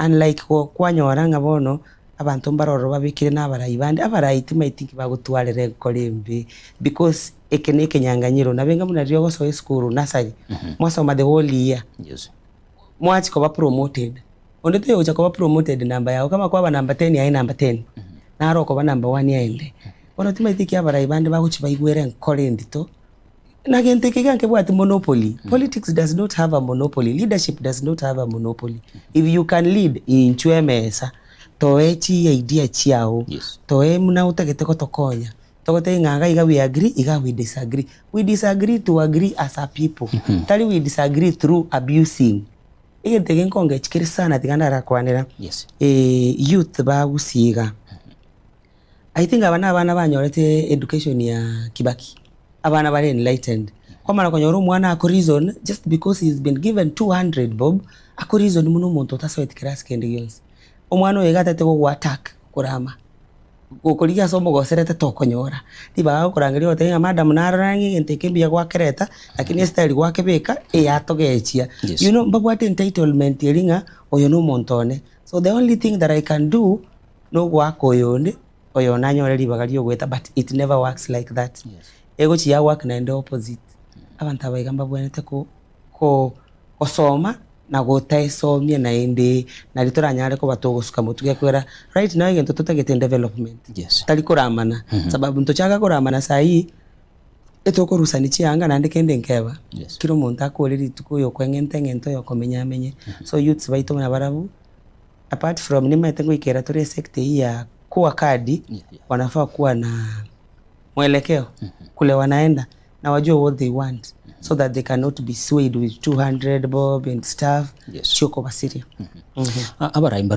Unlike kwanyora ng'a bono abanto mbare ororo babekire na abarai bande, abarai timaeti nki bagotwarera enkoro embe because eke na ekenyanganyiro nabo enga buna riria ogosoa esukuru nursery, mwasoma the whole year, mwachia koba promoted, onde toyo ogocha koba promoted namba yago kama kwaba number ten aye number ten, naro okoba number one aende. Bono timaeti eki abarai bande bagochia baigwere enkoro endito. Na gento eke iga nkebwati monopoly, politics does not have a monopoly, leadership does not have a monopoly. If you can lead, inchwe emesa, toe chi idea chiao, toe buna otagete gotokonya, togotebie ng'a iga iga we agree, iga we disagree. We disagree to agree as a people, tari we disagree through abusing. Egento eke nkongechi kere sana tiga ndarakwanera, youth ba Gusii iga. I think aba nabana banyorete education ya Kibaki, abana bare enlightened. Kwamana konyora omwana ako reason just because he's been given 200 bob, ako reason buna omonto otasoeti class kende gionsi. Omwana oyo iga atagete gogo attack korama, gokorigia ase omogoserete tokonyora. Ribaga agokorangeria ogotebia ng'a madam narora ng'a egento eke mbuya gwakereta, lakini estyle gwakebeka eyatogechia. You know mbabwate entitlement eria ng'a oyo na omonto one. So the only thing that I can do, nogoaka oyonde, oyo nanyore ribaga riogoeta but it never works like that. Egochia ya work naende opposite. Abanto aba iga mbabwenerete ko ko gosoma na gotaesomia naende nari toranyare koba togosuka motwe gekwera right now egento totagete development tari koramana sababu ntochaka koramana sahii etokorusani chianga naende kende nkeba kera omonto akore rituko oyo okoeng'enta eng'ente oyo okomenya amenye so youths baito nabarabwo. Apart from nimaete ngoikera tore esecta eyio ya kuwa kadi wanafaa kuwa na mwelekeo kule wanaenda na wajue what they want so that they cannot be swayed with 200 bob and stuff chiokobasiria. Abarai mbare.